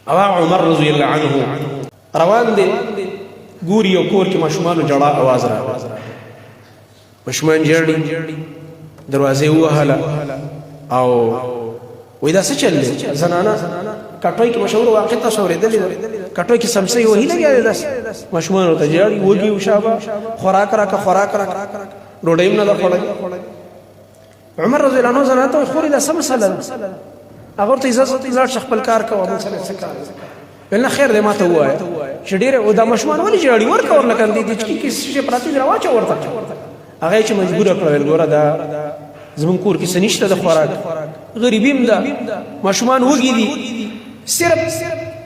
او عمر رضی الله عنه روان دی، ګوري یو کور کې ماشومانو جړا आवाज راغی، ماشومان جړي، دروازې ووهله او وای دا څه چل دی؟ زنانه کټوي کې مشهور واقع تاسو اورېدلې ده، کټوي کې سمسي وهي لګیا دی، داسې ماشومان ورته جاړي، وږي وشابه، خوراک راکه، خوراک راکه، ډوډۍ هم نه ده خوړلې. عمر رضی الله عنه زنانه ته خوري دا څه مسله ده؟ هغه ورته ځه لاړ شه خپل کار کوه، موږ سره څه کار؟ ویل نه خیر دی، ما ته ووایه چې ډېر او دا ماشومان ولې ژاړي؟ ورکه ورله کندې دي چې کې څه شی پراته دي، راواچوه ورته. هغه چې مجبور کړ، ویل ګوره دا زمونږ کور کې څه نشته د خوراک، غریبي هم ده، ماشومان وږي دي، صرف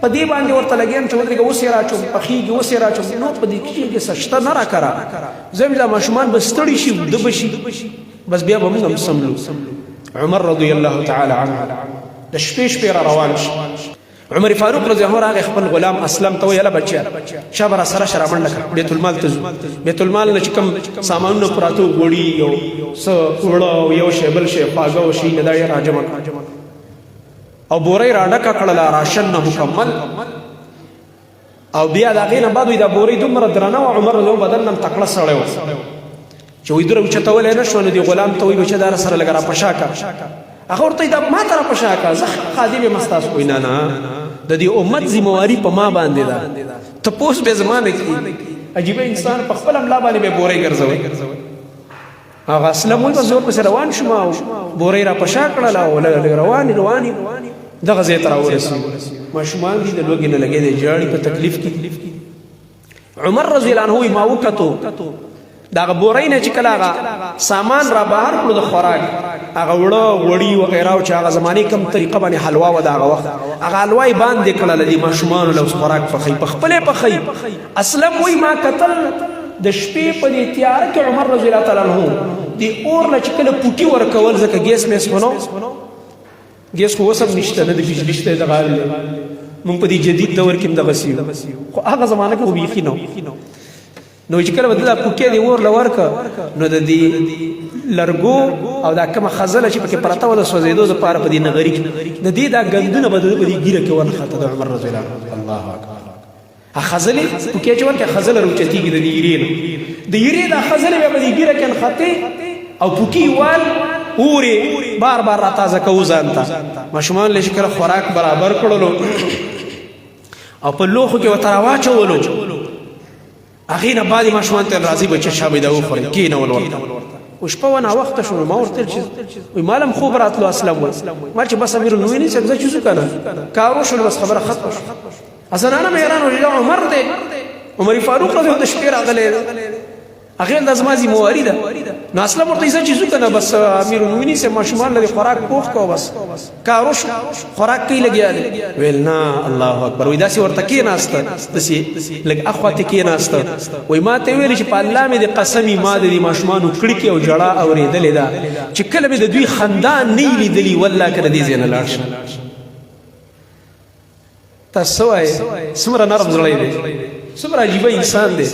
په دې باندې ورته لګیم چې ودرېږه اوس یې راچوم، پخېږي اوس یې راچوم، نو په دې کې څه شته نه راکره، زه دا ماشومان به ستړي شي، وده به شي، بس بیا به موږ هم سملو. عمر رضی الله تعالی عنه د شپې شپې را روان شي. عمر فاروق رضی الله عنه خپل غلام اسلم ته ویل بچیا شابه را سره شرا منډه کړه، بیت المال ته ځو، بیت المال نه چې کوم سامانونه پراتو، غوړي یو څه وړه او یو شی بل شی خواږه او شي نه دا یې راجمع کړه او بورۍ را ډکه کړله راشن نه مکمل. او بیا د هغې نه بعد وایي دا بورۍ دومره درنه وه، عمر رضی الله بدن نم تکړه سړی و چې وایي دومره اوچتولی نه شو، نو دې غلام ته وایي بچه دا سره لږه را په شا کړه. هغه ورته دا ما ته را په شا کړه، زه خادم یم ستاسو. وایي نه نه، د دې امت ذمهواري په ما باندې ده، تپوس به زما نه کېږي. عجیبه انسان په خپله ملا باندې به بورۍ ګرځوي. هغه اسلم وایي بس زور پسې روان شوم او بورۍ را په شا کړله او لږ لږ روان روان دغه ځای ته راورسېدو، ماشومان دي د لوږې نه لګې دی، ژاړي، په تکلیف کې. عمر رضی الله عنه وایي ما وکتو دغه بورۍ نه چې کله هغه سامان را بهر کړو د خوراک، هغه وړه غوړي وغیره، او چې هغه زمانې کوم طریقه باندې حلوا وه د هغه وخت، هغه حلوا یې باندې کړله دې ماشومانو له اوس خوراک پخوي، په خپلې پخوي. اسلم وایي ما کتل د شپې په دې تیاره کې عمر رضی الله تعالی عنہ د اور له چې کله پوټي ورکول، ځکه ګیس میس خو نو، ګیس خو اوس هم نشته، نه د بجلي شته، دغه حال دی. مونږ په دې جدید دور کې هم دغسې یو، خو هغه زمانه کې خو بیخي نه. نو چې کله به دا پوکې دی اور له ورکه، نو د دې لرګو او دا کومه خزله چې پکې پرته وه د سوځېدو دپاره په دې نغري کې، د دې دا ګندونه به د په دې ږیره کې ونښته د عمر رضی الله عنه. الله اکبر. خزلې پکې چې ورکه خزله روچتیږي د دې یرې نه، د یرې دا خزلې به په دې ږیره کې نښتې او پوکي وال اورې بار بار را تازه کوو ځان ته. ماشومان له چې کله خوراک برابر کړلو او په لوښو کې ورته راواچولو، هغې نه بعد ماشومان ته راځي بچه شابه دا وخورئ، کېنول ورته. او شپه وه ناوخته شو، نو ما ورته چې وایي مالم خوب راتلو. اسلم وایي ما چې بس امیرالمؤمنین صاحب زه چې ځو که نه کار وشو، بس خبره ختمه شوه. زنانه مې حیران وه، عمر دی، عمر فاروق رضی الله د شپې راغلی دی، هغه د زما ذمہواری ده. نو اسلم ورته چې ځو کنه بس امیر المؤمنین سه ماشومان لري خوراک پوخ کو، بس کار وشو، خوراک کوي لګیا دی. ویل نه، الله اکبر. وای داسې ورته کې ناشته، داسې لګ اخواته کې ناشته. وای ما ته ویل چې په الله مې د قسمی ما د ماشومان کړکی او جړه اورېدلې ده چې کله مې د دوی خندا نه لیدلی، والله کله دې زینه لاړ شم. تاسو وایئ څومره نرم زړه دی، څومره عجیب انسان دی،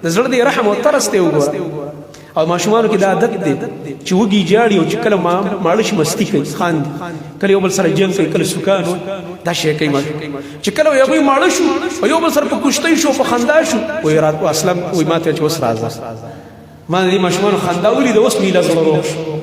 د زړه دی رحم او ترس دی وګوره. او ماشومانو کې دا عادت دی چې وږي جاړي او چې کله ما ماړه شي مستی کوي، خاندي، کله یو بل سره جنگ کوي، کله سکان دا شی کوي. چې کله یو ماړه شو او یو بل سره په کوشتۍ شو، په خندا شو، وای رات اسلم وای ماته چې اوس راځه، ما دې ماشومانو خندا ولید، اوس مې له زړه روغ شو.